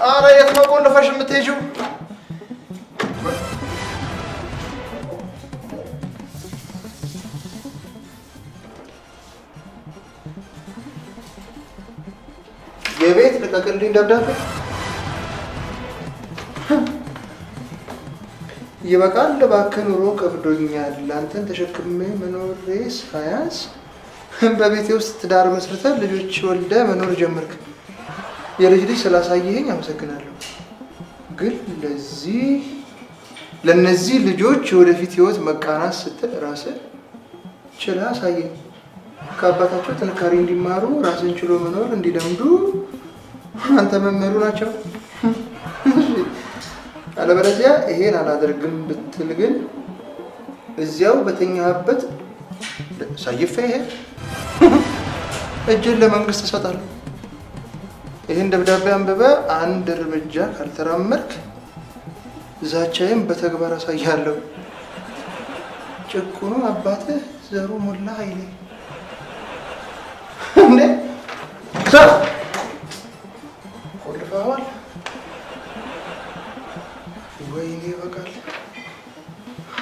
ኧረ የት ነው ቆልፈሽ የምትሄጂው? የቤት ልቀቅልኝ ደብዳቤ ይበቃል። እባክህ ኑሮ ከብዶኛል። አንተን ተሸክሜ መኖሬ ሳያንስ በቤቴ ውስጥ ትዳር መስርተህ ልጆች ወልደህ መኖር ጀመርክ። የልጅ ልጅ ስላሳየኸኝ አመሰግናለሁ። ግን ለነዚህ ልጆች የወደፊት ህይወት መቃናት ስትል ራስህ ችለህ አሳየኝ። ከአባታቸው ጥንካሬ እንዲማሩ ራስን ችሎ መኖር እንዲለምዱ አንተ መምህሩ ናቸው። አለበለዚያ ይሄን አላደርግም ብትል ግን እዚያው በተኛህበት ሰይፌ ይሄ እጅን ለመንግስት እሰጣለሁ። ይህን ደብዳቤ አንብበህ አንድ እርምጃ ካልተራመድክ ዛቻዬን በተግባር አሳያለሁ። ጭቁኑ አባትህ ዘሩ ሞላ ኃይሌ። እንዴ ሰው ቆልፈዋል። ወይኔ ይበቃል።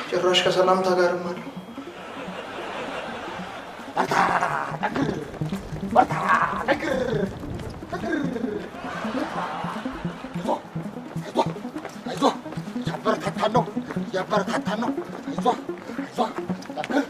ጭራሽ ከሰላምታ ጋርም አለው። በርታ ጠንክር፣ ጠንክር። አይዞህ አይዞህ፣ እያበረታታን ነው፣ እያበረታታን ነው። አይዞህ አይዞህ፣ ጠንክር።